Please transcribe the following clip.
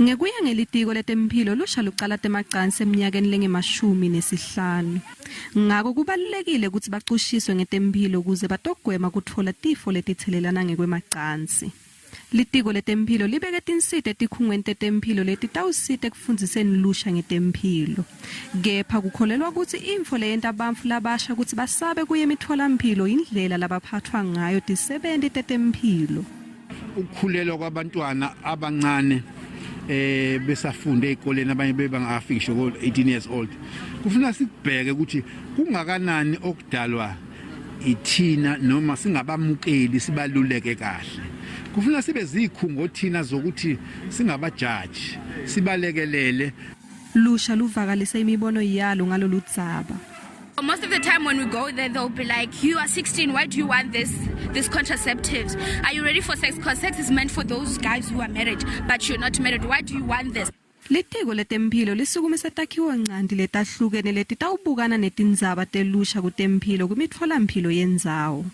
Ngekuya ngelitiko letemphilo lusha lucala temacansi eminyakeni lengemashumi nesihlanu. Ngako kubalulekile kutsi bacushiswe ngetemphilo kuze batogwema kutfola tifo letitselelana ngekwemacansi. Litiko letemphilo libeke tinsita etikhungweni tetemphilo letitawusita ekufundziseni lusha ngetemphilo. Kepha kukholelwa kutsi intfo leyenta bantfu labasha kutsi basabe kuya emitfolamphilo indlela labaphatfwa ngayo tisebenti tetemphilo. Ukukhulelwa kwabantwana abancane besafunda ezikoleni, abanye bebangafiki ngisho ko 18 years old, kufuna sikubheke ukuthi kungakanani okudalwa ithina noma singabamukeli sibaluleke kahle. Kufuna sibe zikhungo thina zokuthi singabajaji, sibalekelele. Lusha luvakalise imibono yalo ngaloludzaba. Most of the time when we go there, they'll be like, "You are 16. Why do you want this contraceptives? Are you ready for sex? Because sex is meant for those guys who are married, but you're not married. Why do you want this?" Litiko letemphilo lisukumise takhiwo-ncanti letahlukene letitawubukana netindzaba telusha kutemphilo kwimitfolamphilo yendzawo.